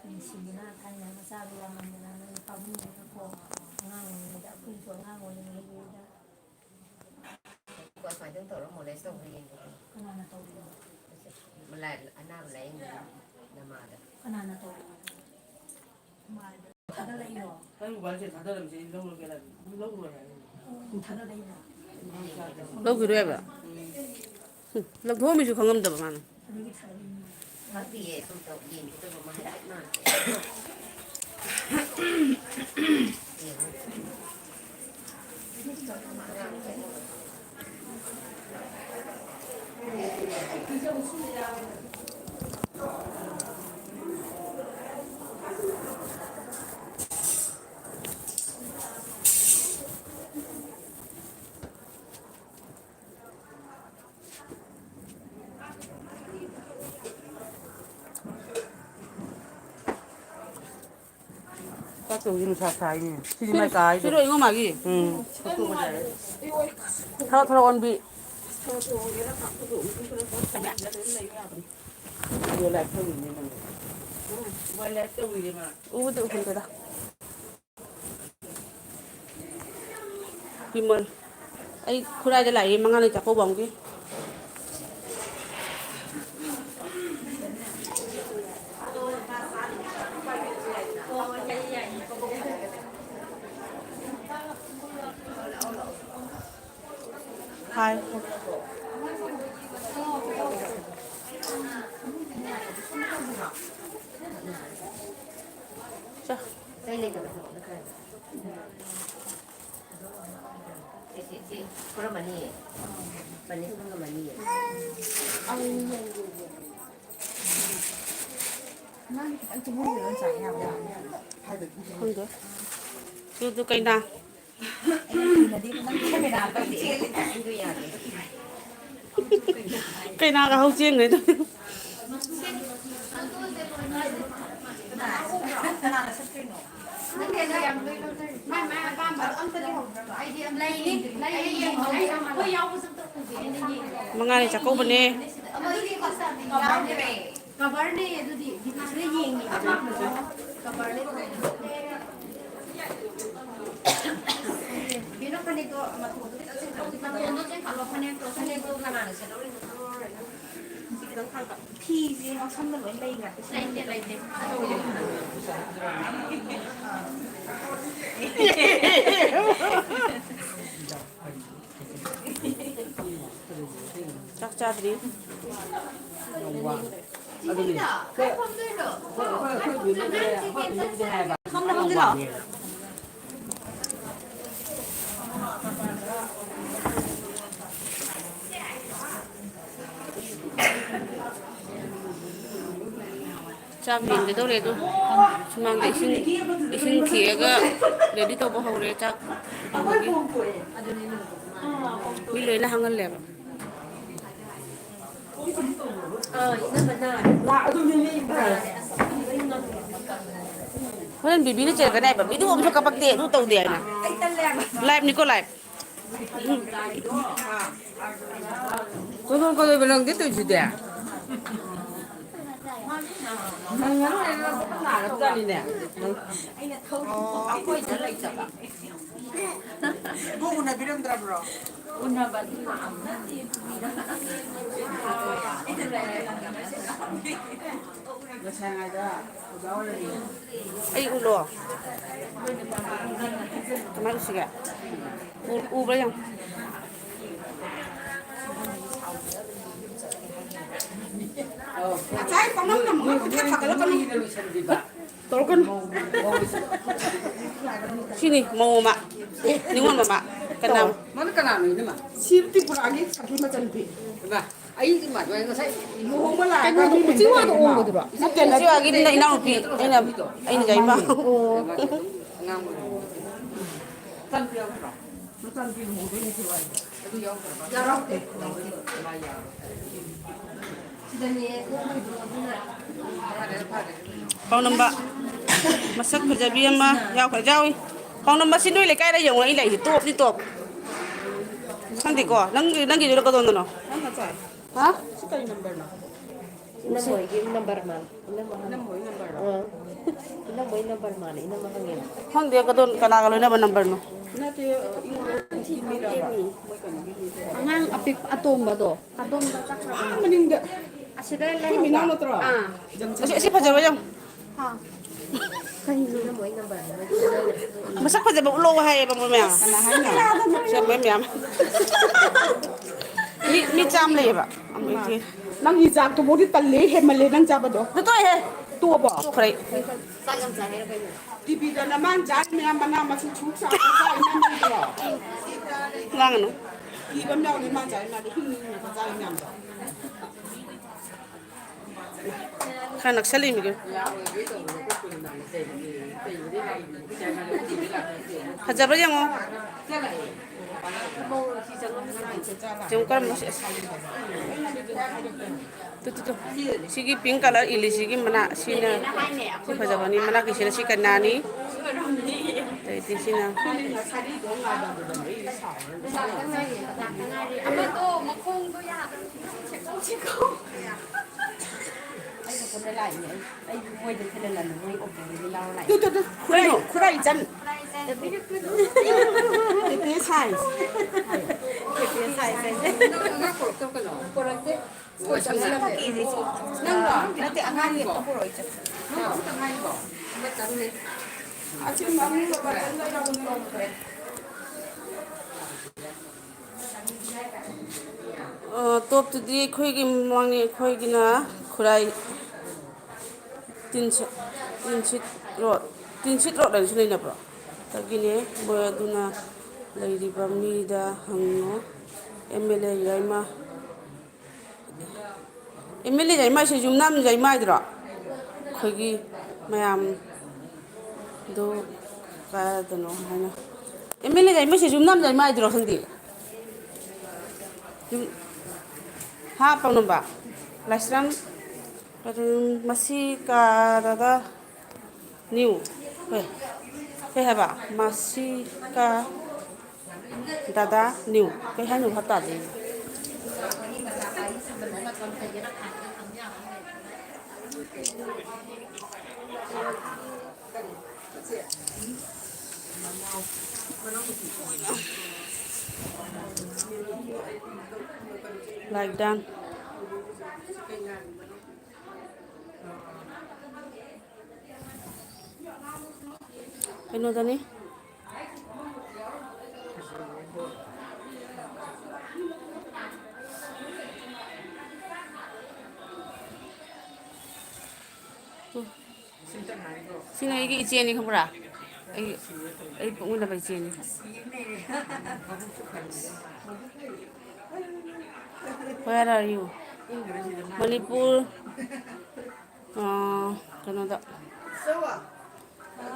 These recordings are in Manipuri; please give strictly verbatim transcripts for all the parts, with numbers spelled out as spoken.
ꯅꯨꯡꯁꯤꯕꯅ ꯊꯥꯏꯅ ꯃꯆꯥꯗꯣ ꯌꯥꯝꯃꯟꯗꯅ ꯅꯪ ꯄꯥꯝꯃꯨꯗꯅꯀꯣ, ꯑꯉꯥꯡ ꯑꯣꯏꯔꯤꯉꯩꯗ, ꯑꯩꯈꯣꯏꯁꯨ ꯑꯉꯥꯡ ꯑꯣꯏꯔꯤꯉꯩꯗ꯫ ꯀꯣ, ꯁꯨꯃꯥꯏꯅ ꯑꯗꯨꯝ ꯇꯧꯔ ꯃꯣꯂꯦꯁ ꯇꯧꯕ꯭ꯔꯥ ꯌꯦꯡꯒꯦ꯫ ꯀꯅꯥꯅ ꯇꯧꯔꯤꯅꯣ? ꯂꯥꯏ-, ꯑꯅꯥꯕ ꯂꯥꯏꯌꯦꯡꯕ ꯅꯃꯥꯗ꯫ ꯀꯅꯥꯅ ꯇꯧꯔꯤꯅꯣ? ꯊꯥꯒꯠꯂꯛꯏꯔꯣ? ꯅꯪ ꯃꯣꯕꯥꯏꯜꯁꯦ ꯊꯥꯗꯔꯝꯁꯦ ꯑꯩ ꯂꯧꯔꯒꯦ ꯍꯥꯏꯕꯅꯤ꯫ ꯑꯗꯨꯝ ꯂꯧꯔꯣꯏ ꯍꯥꯏꯕꯅꯤ꯫ ꯎꯝ, ꯊꯥꯒꯠꯂꯛꯏꯔꯣ? ꯂꯧꯈꯤꯔꯣꯏ ꯍꯥꯏꯕ? ꯎꯝ꯫ ꯍꯨꯝ, ꯂꯧꯊꯣꯛꯑꯝꯃꯤꯁꯨ ꯈꯪꯉꯝꯗꯕ ꯃꯥꯅ꯫ ꯑꯗꯨꯒꯤ ꯊꯥꯒꯠꯂꯛꯏꯅꯤ꯫ ꯈꯪꯗꯤꯌꯦ, ꯁꯨꯝ ꯇꯧ-, ꯌꯦꯡꯒꯦ ꯇꯧꯕ ꯃꯥ ꯍꯥꯏꯐꯦꯠ ꯃꯥꯟꯕ꯫ ꯌꯦꯡꯉꯣ꯫ ꯆꯥꯛ ꯊꯣꯡꯕꯗꯤ ꯅꯨꯡꯁꯥ ꯁꯥꯏꯅꯦ꯫ ꯁꯤꯗꯤ ꯃꯥꯏ ꯀꯥ ꯍꯥꯏꯗꯣ꯫ ꯁꯤꯔꯣ ꯏꯉꯣ ꯃꯥꯒꯤ? ꯎꯝ꯫ ꯊꯔꯣ, ꯊꯔꯣ ꯑꯣꯟꯕꯤ꯫ ꯎꯕꯗꯤ ꯎꯍꯟꯗꯦꯗ꯫ ꯋꯤꯃꯜ꯫ ꯑꯩ ꯈꯨꯔꯥꯏꯗ ꯂꯥꯛꯏ ꯃꯉꯥꯅꯤ ꯆꯥꯛꯀꯧꯕ ꯑꯃꯒꯤ꯫ ꯍꯥꯏ꯫ ꯆꯥ꯫ ꯁꯤ, ꯁꯤ, ꯁꯤ ꯐꯨꯔꯝꯃꯅꯤꯌꯦ꯫ ꯄꯅꯤꯁ ꯐꯪꯉꯝꯃꯅꯤꯌꯦ꯫ ꯈꯪꯗꯦ꯫ ꯑꯗꯨ ꯀꯩꯅꯥ꯫ ꯀꯩꯅꯥꯒ ꯍꯧ ꯆꯦꯟꯈ꯭ꯔꯦ ꯑꯗꯨ꯫ ꯃꯉꯥꯅꯤ ꯆꯥꯛꯀꯧꯕꯅꯦ꯫ ꯑꯗꯨꯗꯤ ꯀꯕꯔꯅꯦ, ꯑꯗꯨꯗꯤ ꯗꯤꯄꯤꯁꯤꯗ ꯌꯦꯡꯉꯦ꯫ ꯀꯕꯔꯅꯦ꯫ ꯀꯩꯅꯣ, ꯐꯅꯦꯛꯇꯣ ꯃꯇꯣꯟꯗꯣ ꯈꯤꯇꯪ ꯆꯤꯡꯈꯠꯂꯣ꯫ ꯃꯇꯣꯟꯗꯣ ꯆꯤꯡꯈꯠꯂꯣ, ꯐꯅꯦꯛꯇꯣ꯫ ꯐꯅꯦꯛꯇꯣ ꯀꯅꯥꯅ ꯁꯦꯠꯍꯧꯔꯤꯅꯣ? ꯁꯤ ꯈꯤꯇꯪ ꯊꯥꯡꯒꯠꯂꯣ꯫ ꯐꯤꯁꯦ ꯉꯥꯎꯁꯝꯗ ꯂꯣꯏ ꯂꯩꯈ꯭ꯔꯦ꯫ ꯂꯩꯇꯦ, ꯂꯩꯇꯦ꯫ ꯆꯥꯛ ꯆꯥꯗ꯭ꯔꯤ꯫ ꯁꯣꯝꯗ ꯐꯝꯁꯤꯜꯂꯣ꯫ ꯆꯥꯛ ꯂꯦꯡꯒꯗꯧꯔꯦ ꯑꯗꯨ꯫ ꯁꯨꯃꯥꯡꯗ ꯏꯁꯤꯡ, ꯏꯁꯤꯡ ꯈꯤꯛꯑꯒ ꯔꯦꯗꯤ ꯇꯧꯕ ꯍꯧꯔꯦ ꯆꯥꯛ ꯊꯣꯡꯕꯒꯤ꯫ ꯃꯤ ꯂꯣꯏꯅ ꯍꯥꯡꯍꯜꯂꯦꯕ꯫ ꯍꯣꯔꯦꯟ ꯕꯤꯕꯤꯅ ꯆꯩꯔꯛꯀꯅꯤ ꯍꯥꯏꯕ, ꯚꯤꯗꯤꯑꯣ ꯑꯃꯁꯨ ꯀꯥꯞꯄꯛꯇꯦ, ꯑꯗꯨ ꯇꯧꯗꯦ ꯍꯥꯏꯅ꯫ ꯂꯥꯏꯚꯅꯤꯀꯣ, ꯂꯥꯏꯚ꯫ ꯀꯩꯅꯣ, ꯀꯩꯗꯧꯕ ꯅꯪꯗꯤ ꯇꯧꯔꯤꯁꯤꯗꯤ? ꯅꯪ ꯉꯔꯥꯡ ꯂꯥꯏꯔꯤꯛ ꯂꯧꯕ ꯅꯥꯔꯕꯖꯥꯠꯅꯤꯅꯦ꯫ ꯑꯣ, ꯑꯩꯈꯣꯏꯗ ꯂꯩꯇꯕ꯫ ꯏꯕꯣꯛ ꯎꯅꯕꯤꯔꯝꯗ꯭ꯔꯕ꯭ꯔꯣ? ꯎꯅꯕꯗꯤ ꯂꯥꯛꯑꯝꯃꯦ꯫ ꯉꯁꯥꯏꯉꯩꯗ ꯑꯣꯖꯥ ꯑꯣꯏꯔꯝꯃꯤ꯫ ꯑꯩ ꯎꯠꯂꯣ? ꯀꯃꯥꯏꯅ ꯎꯠꯁꯤꯒꯦ? ꯎ-, ꯎꯕ꯭ꯔꯥ ꯌꯦꯡꯉꯣ꯫ ꯉꯁꯥꯏ ꯄꯪꯅꯝ ꯅꯝꯃꯒ ꯄꯪꯊꯥ ꯊꯥꯒꯠꯂꯛꯀꯅꯨ꯫ ꯇꯧꯔꯛꯀꯅꯨ꯫ ꯁꯤꯅꯤ ꯃꯧ ꯑꯃ, ꯅꯤꯉꯣꯜ ꯃꯃꯥ꯫ ꯀꯅꯥ? ꯃꯥꯅ ꯀꯅꯥꯅꯣ, ꯏꯅꯝꯃ? ꯁꯤ ꯇ꯭ꯔꯤꯄꯨꯔꯥꯒꯤ ꯁꯈꯤ ꯃꯆꯟꯅꯨꯄꯤ꯫ ꯍꯩꯃꯥ, ꯑꯩ ꯏꯃꯥ, ꯉꯁꯥꯏ ꯂꯨꯍꯣꯡꯕ ꯂꯥꯛꯑꯒ ꯀꯩꯅꯣꯗꯣ, ꯎꯆꯤꯋꯥꯗ ꯍꯣꯡꯕꯗꯨꯔꯣ? ꯅꯠꯇꯦ, ꯅꯠꯇꯦ, ꯎꯆꯤꯋꯥꯒꯤꯗꯨꯅ ꯏꯅꯥꯎꯅꯨꯄꯤ꯫ ꯑꯩꯅ, ꯑꯩꯅ ꯌꯥꯏꯃ꯫ ꯑꯣ꯫ ꯑꯉꯥꯡ ꯑꯣꯏꯔꯤꯉꯩꯗ꯫ ꯃꯆꯥꯅꯨꯄꯤ ꯌꯥꯎꯗ꯭ꯔꯣ? ꯃꯆꯥꯅꯨꯄꯤ ꯂꯨꯍꯣꯡꯗꯣꯏꯅꯦ ꯎꯆꯤꯋꯥꯒꯤ꯫ ꯑꯗꯨ ꯌꯥꯎꯗ꯭ꯔꯕ? ꯌꯥꯎꯔꯛꯇꯦ꯫ ꯃꯥ ꯌꯥꯎꯔꯦ꯫ ꯁꯤꯗꯅꯦ ꯑꯣꯛ ꯂꯣꯏꯕꯗꯣ ꯑꯗꯨꯅ꯫ ꯄꯥꯎꯅꯝꯕ ꯃꯁꯛ ꯐꯖꯕꯤ ꯑꯃ ꯌꯥꯎꯈ꯭ꯔꯦ, ꯌꯥꯎꯏ꯫ ꯄꯥꯎꯅꯝꯕ ꯁꯤ ꯅꯣꯏ ꯂꯩꯀꯥꯏꯗ ꯌꯦꯡꯉꯣ, ꯑꯩ ꯂꯩꯁꯦ ꯇꯣꯞꯅꯤ, ꯇꯣꯞ꯫ ꯈꯪꯗꯦꯀꯣ, ꯅꯪꯒꯤ, ꯅꯪꯒꯤꯗꯨꯅ ꯀꯗꯣꯝꯗꯅꯣ? ꯍꯥ? ꯁꯤ ꯀꯔꯤ ꯅꯝꯕꯔꯅꯣ? ꯏꯅꯝꯃꯣꯏꯒꯤ ꯅꯝꯕꯔ ꯃꯥꯜꯂꯦ꯫ ꯏꯅꯝꯃ ꯍꯪꯉꯦ꯫ ꯏꯅꯝꯃꯣꯏ ꯅꯝꯕꯔꯔꯣ? ꯑꯥ꯫ ꯏꯅꯝꯃꯣꯏ ꯅꯝꯕꯔ ꯃꯥꯜꯂꯦ, ꯏꯅꯝꯃ ꯍꯪꯉꯦꯕ꯫ ꯈꯪꯗꯦ, ꯀꯗꯣ-, ꯀꯅꯥꯒ ꯂꯣꯏꯅꯕ ꯅꯝꯕꯔꯅꯣ? ꯅꯠꯇꯦ, ꯑ, ꯏꯅꯝꯃꯣꯏ ꯃꯤꯔꯕ? ꯃꯣꯏ ꯀꯩꯅꯣꯒꯤ ꯃꯤꯗꯣ꯫ ꯑꯉꯥꯡ ꯑꯄꯤꯛ-, ꯑꯇꯣꯝꯕꯗꯣ꯫ ꯑꯇꯣꯝꯕ ꯆꯠꯈ꯭ꯔꯕ? ꯑꯥ, ꯃꯅꯤꯡꯗ꯫ ꯑꯁꯤꯗ ꯑꯩꯈꯣꯏ ꯃꯤꯅꯥꯎ ꯂꯩꯍꯧꯕ꯫ ꯅꯠꯇ꯭ꯔꯣ? ꯑꯥ꯫ ꯑꯁꯤ, ꯑꯁꯤ ꯐꯖꯕ ꯌꯦꯡꯉꯨ꯫ ꯍꯥ꯫ ꯀꯩꯅꯣ? ꯃꯁꯛ ꯐꯖꯕ ꯎꯠꯂꯛꯑꯣ ꯍꯥꯏꯌꯦꯕ ꯃꯣꯏ ꯃꯌꯥꯝ꯫ ꯀꯅꯥ ꯍꯥꯏꯅꯣ? ꯁꯤ ꯃꯣꯏ ꯃꯌꯥꯝ꯫ ꯃꯤ, ꯃꯤ ꯆꯥꯝ ꯂꯩꯌꯦꯕ꯫ ꯅꯪꯒꯤ ꯆꯥꯛꯇꯨꯐꯥꯎꯗꯤ ꯇꯜꯂꯦ, ꯍꯦꯟꯃꯜꯂꯦ ꯅꯪ ꯆꯥꯕꯗꯣ꯫ ꯇꯣꯛꯑꯦꯍꯦ꯫ ꯇꯣꯛꯑꯕꯣ? ꯇꯣꯛꯈ꯭ꯔꯦ꯫ ꯇꯤꯚꯤꯗ ꯅꯃꯥꯟ ꯆꯥꯔꯤ ꯃꯌꯥꯝ ꯃꯅꯥ ꯃꯁꯤꯡ ꯁꯨꯝ ꯆꯥ-, ꯆꯥꯔꯤ ꯃꯌꯥꯝ ꯂꯩꯗ꯭ꯔꯣ? ꯂꯥꯡꯒꯅꯨ꯫ ꯀꯤꯕ ꯑꯃ ꯌꯥꯎꯗꯦ ꯃꯥ ꯆꯥꯔꯤ ꯃꯌꯥꯝꯗꯣ, ꯍꯤꯡ ꯍꯤꯡꯅ ꯆꯥꯔꯤ ꯃꯌꯥꯝꯗꯣ꯫ ꯈꯔ ꯅꯛꯁꯜꯂꯤꯃꯤꯒ꯫ ꯐꯖꯕ꯭ꯔꯥ ꯌꯦꯡꯉꯣ꯫ ꯌꯦꯡꯉꯨ ꯀꯔꯝꯕ ꯁꯤ-, ꯇꯨ, ꯇꯨ, ꯇꯨ꯫ ꯁꯤꯒꯤ pink colour ꯏꯜꯂꯤꯁꯤꯒꯤ ꯃꯅꯥ, ꯁꯤꯅ, ꯁꯤ ꯐꯖꯕꯅꯤ꯫ ꯃꯅꯥ ꯀꯩꯁꯤꯅ ꯁꯤ ꯀꯩꯅꯥꯅꯤ꯫ ꯑꯗꯩꯗꯤ ꯁꯤꯅ ꯑꯃꯗꯣ ꯃꯈꯣꯡꯗꯣ ꯌꯥꯗꯕ꯫ ꯑꯩꯒ ꯄꯨꯟꯅ ꯂꯥꯛꯏꯅꯦ꯫ ꯑꯩ, ꯑꯩꯁꯨ ꯃꯣꯏꯗ ꯊꯤꯜꯍꯜꯂꯝꯃꯦ꯫ ꯃꯣꯏ ꯑꯣꯇꯣꯗꯒꯤ ꯂꯥꯎꯔ ꯂꯥꯛꯏ꯫ ꯇꯨ, ꯇꯨ, ꯇꯨ, ꯈꯨꯔꯥꯏ, ꯈꯨꯔꯥꯏ ꯏꯆꯟ꯫ ꯇꯦꯇꯦ size꯫ ꯇꯦꯇꯦ size ꯍꯥꯏꯁꯦ꯫ ꯅꯪ ꯑꯉꯥꯡ ꯄꯨꯔꯛꯇ꯭ꯔꯣ ꯀꯩꯅꯣ? ꯄꯨꯔꯛꯇꯦ꯫ ꯅꯪꯔꯣ? ꯅꯠꯇꯦ, ꯑꯉꯥꯡꯒꯤ ꯑꯝꯇ ꯄꯨꯔꯛꯑꯣ, ꯏꯆꯦ꯫ ꯅꯪ ꯑꯃꯇ ꯉꯥꯏꯔꯤꯕꯣ? ꯑꯃꯇꯪꯅꯦ꯫ ꯑꯁꯤ ꯃꯃꯤꯡꯗꯣ ꯕꯇꯟꯗ ꯌꯥꯎꯕꯅꯦ꯫ ꯑ, ꯇꯣꯞꯇꯨꯗꯤ ꯑꯩꯈꯣꯏꯒꯤ ꯃꯃꯥꯡꯅꯤ, ꯑꯩꯈꯣꯏꯒꯤꯅ ꯈꯨꯔꯥꯏ ꯇꯤꯟꯁꯤꯠ, ꯇꯤꯟꯁꯤꯠ ꯔꯣꯗ, ꯇꯤꯟꯁꯤꯠ ꯔꯣꯗ ꯍꯥꯏꯅꯁꯨ ꯂꯩꯅꯕ꯭ꯔꯣ? ꯑꯗꯒꯤꯅꯦ, ꯃꯣꯏ ꯑꯗꯨꯅ ꯂꯩꯔꯤꯕ ꯃꯤꯗ ꯍꯪꯉꯣ꯫ ꯑꯦꯝ ꯑꯦꯜ ꯑꯦ ꯌꯥꯏꯃ꯫ ꯑꯦꯝ ꯑꯦꯜ ꯑꯦ ꯌꯥꯏꯃꯥꯏꯁꯦ ꯌꯨꯝꯅꯥꯝ ꯌꯥꯏꯃꯥꯏꯗꯨꯔꯣ? ꯑꯩꯈꯣꯏꯒꯤ ꯃꯌꯥꯝꯗꯨ ꯀꯥꯏꯗꯅꯣ ꯍꯥꯏꯅ꯫ ꯑꯦꯝ ꯑꯦꯜ ꯑꯦ ꯌꯥꯏꯃꯥꯏꯁꯦ ꯌꯨꯝꯅꯥꯝ ꯌꯥꯏꯃꯥꯏꯗꯨꯔꯣ ꯈꯪꯗꯦ꯫ ꯌꯨꯝ-, ꯍꯥ, ꯄꯥꯎꯅꯝꯕ? ꯂꯥꯏꯁ꯭ꯔꯝ, ꯃꯁꯤ ꯀꯥꯗ ꯅ꯭ꯌꯨ꯫ ꯀꯩ, ꯀꯩ ꯍꯥꯏꯕ? ꯃꯁꯤꯀꯥ ꯗꯥꯗꯥ ꯅ꯭ꯌꯨ꯫ ꯀꯩ ꯍꯥꯏꯅꯣ? ꯚꯥꯞ ꯇꯥꯗꯦ꯫ Like done. ꯀꯩꯅꯣꯗꯅꯤ꯫ ꯁꯤꯅ ꯑꯩꯒꯤ ꯏꯆꯦꯅꯤ, ꯈꯪꯕ꯭ꯔꯥ? ꯑꯩ, ꯑꯩ ꯄꯣꯛꯃꯤꯟꯅꯕ ꯏꯆꯦꯅꯤ꯫ Where are you? ꯃꯅꯤꯄꯨꯔ, ꯑꯥ, ꯀꯩꯅꯣꯗ,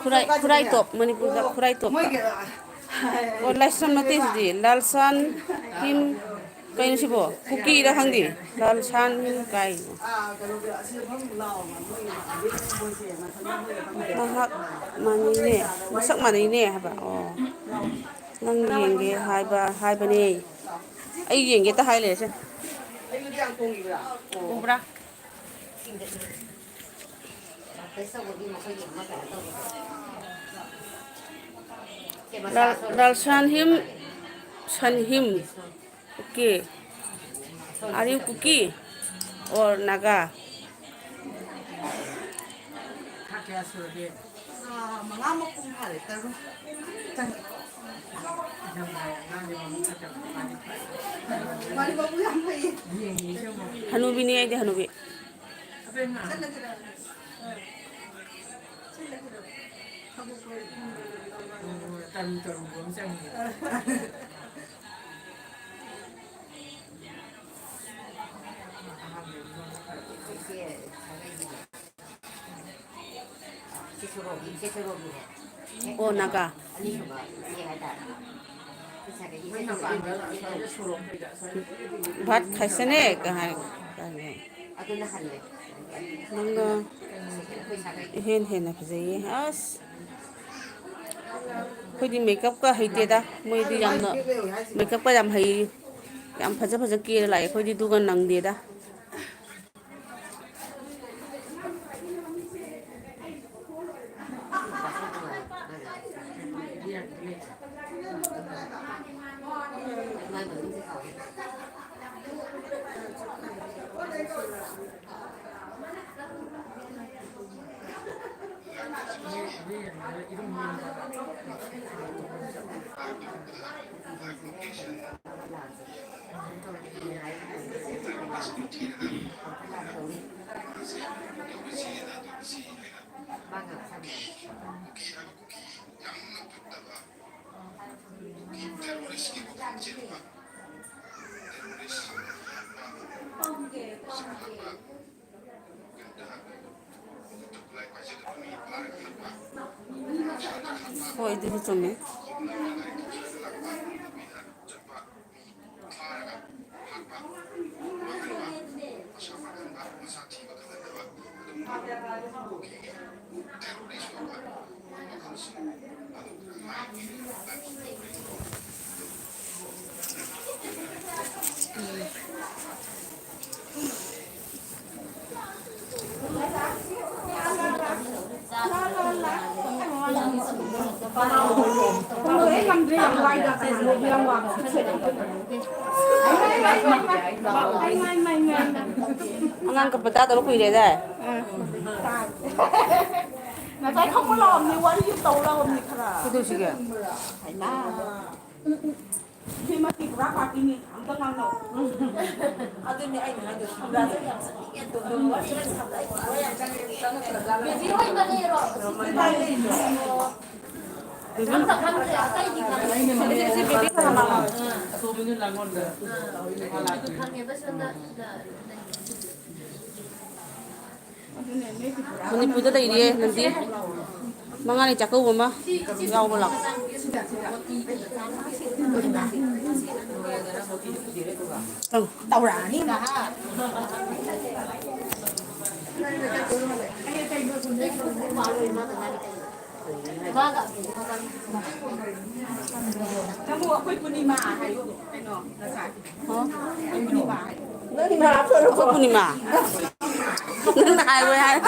ꯈꯨꯔꯥꯏ, ꯈꯨꯔꯥꯏꯇꯣꯞ, ꯃꯅꯤꯄꯨꯔꯗ ꯈꯨꯔꯥꯏꯇꯣꯞꯇ꯫ ꯑꯣ, ꯂꯥꯏꯁ꯭ꯔꯝ ꯅꯠꯇꯦ ꯁꯤꯗꯤ, ꯂꯥꯜꯁꯥꯟ ꯍꯤꯝ, ꯀꯩꯅꯣ ꯁꯤꯕꯣ? ꯀꯨꯀꯤꯔ ꯈꯪꯗꯦ, ꯂꯥꯜꯁꯥꯟ ꯍꯤꯝ ꯀꯥꯏ꯫ ꯃꯍꯥꯛ ꯃꯥꯟꯅꯩꯅꯦ, ꯃꯁꯛ ꯃꯥꯟꯅꯩꯅꯦ ꯍꯥꯏꯕ꯫ ꯑꯣ, ꯅꯪ ꯌꯦꯡꯒꯦ ꯍꯥꯏꯕ, ꯍꯥꯏꯕꯅꯦ꯫ ꯑꯩ ꯌꯦꯡꯒꯦ ꯇ ꯍꯥꯏ ꯂꯩꯔꯦꯁꯦ꯫ ꯎꯕ꯭ꯔꯥ? ꯂꯥꯜ-, ꯂꯥꯜꯁꯥꯟ ꯍꯤꯝ, ꯁꯟ ꯍꯤꯝ꯫ Okay. Are you Kuki or Naga? ꯊꯥ ꯀꯌꯥ ꯁꯨꯔꯒꯦ? ꯊꯥ ꯃꯉꯥ ꯃꯄꯨꯡ ꯐꯥꯔꯦ, ꯇꯔꯨꯛ꯫ ꯃꯥꯗꯤ ꯃꯕꯨꯛ ꯌꯥꯝ ꯐꯩꯌꯦ꯫ ꯍꯅꯨꯕꯤꯅꯤ ꯑꯩꯗꯤ, ꯍꯅꯨꯕꯤ꯫ ꯑꯕꯦꯝꯃ꯫ ꯇꯔꯨ ꯇꯔꯨꯕ ꯑꯃ ꯆꯪꯉꯦ꯫ ꯑꯣ, ꯅꯥꯒꯥ꯫ ꯚꯥꯠ ꯈꯥꯏꯁꯦꯅꯦ ꯀꯍꯥꯏ꯫ ꯅꯪꯅ ꯏꯍꯦꯟ ꯍꯦꯟꯅ ꯐꯖꯩꯌꯦ꯫ ꯑꯁ, ꯑꯩꯈꯣꯏꯗꯤ ꯃꯦꯀꯞꯀ ꯍꯩꯇꯦꯗ꯫ ꯃꯣꯏꯗꯤ ꯌꯥꯝꯅ ꯃꯦꯀꯞꯀ ꯌꯥꯝ ꯍꯩ, ꯌꯥꯝ ꯐꯖ ꯐꯖ ꯀꯦꯔ ꯂꯥꯛꯑꯦ꯫ ꯑꯩꯈꯣꯏꯗꯤ ꯑꯗꯨꯒ ꯅꯪꯗꯦꯗ꯫ ꯍꯣꯏ, ꯑꯗꯨꯁꯨ ꯆꯨꯝꯃꯦ꯫ ꯑꯉꯥꯡ ꯀꯞꯄ ꯇꯥꯗꯕ ꯀꯨꯏꯔꯦꯗꯥꯏ? ꯉꯁꯥꯏ ꯈꯪꯕ ꯂꯥꯛꯑꯝꯅꯤ, ꯋꯥꯔꯤ ꯇꯧ ꯂꯥꯛꯑꯝꯅꯤ ꯈꯔ꯫ ꯀꯩꯗꯧꯁꯤꯒꯦ? ꯍꯩꯃꯥ꯫ ꯏꯕꯦꯝꯃ, ꯁꯤ ꯄꯨꯔꯥ ꯄꯥꯔꯇꯤꯅꯤ, ꯑꯝꯇ ꯉꯥꯡꯅꯧ꯫ ꯑꯗꯨꯅꯦ ꯑꯩꯅ ꯍꯥꯏꯗꯣ, ꯁꯨꯝꯕ꯭ꯔꯥꯁꯦ ꯌꯥꯝ ꯆꯠꯅꯤꯡꯉꯦ, ꯑꯗꯣ ꯋꯥꯔꯤ ꯌꯥꯝ ꯆꯪꯅꯤꯡꯉꯦ, ꯆꯪꯉꯛꯇ꯭ꯔꯒ꯫ ꯕꯦꯕꯤ ꯍꯣꯏ ꯃꯅꯦꯔꯣ? ꯕꯦꯕꯤ ꯍꯣꯏ ꯃꯅꯦꯔꯣ? ꯑꯝꯇ ꯈꯪꯗ꯭ꯔꯦ, ꯑꯇꯩꯗꯤ ꯈꯪꯉꯦ꯫ ꯁꯤ, ꯁꯤ ꯕꯦꯕꯤ ꯀꯅꯥꯅꯣ? ꯑꯥ꯫ ꯑꯇꯣꯝꯕꯤꯗꯨ ꯂꯥꯡꯒꯣꯜꯗ꯫ ꯑꯥ, ꯑꯗꯨꯗꯤ ꯈꯪꯉꯦꯕ, ꯁꯣꯝꯗ ꯂꯩ꯫ ꯃꯅꯤꯄꯨꯔꯗ ꯂꯩꯔꯤꯌꯦ ꯅꯟꯗꯤ꯫ ꯃꯉꯥꯅꯤ ꯆꯥꯛꯀꯧꯕ ꯑꯃ ꯌꯥꯎꯕ ꯂꯥꯛꯑꯣ꯫ ꯇꯧꯔꯛꯑꯅꯤ ꯉꯍꯥꯛ꯫ ꯅꯪꯕꯨ ꯑꯩꯈꯣꯏ ꯄꯨꯔꯅꯤꯃꯥ ꯍꯥꯏꯌꯨ ꯀꯩꯅꯣ ꯉꯁꯥꯏ꯫ ꯍꯥ? ꯑꯩꯈꯣꯏ ꯄꯨꯔꯅꯤꯃꯥ ꯍꯥꯏꯌꯨ꯫ ꯑꯩꯈꯣꯏ ꯄꯨꯔꯅꯤꯃꯥ? ꯅꯪꯅ ꯍꯥꯏꯔꯣꯏ ꯍꯥꯏ꯫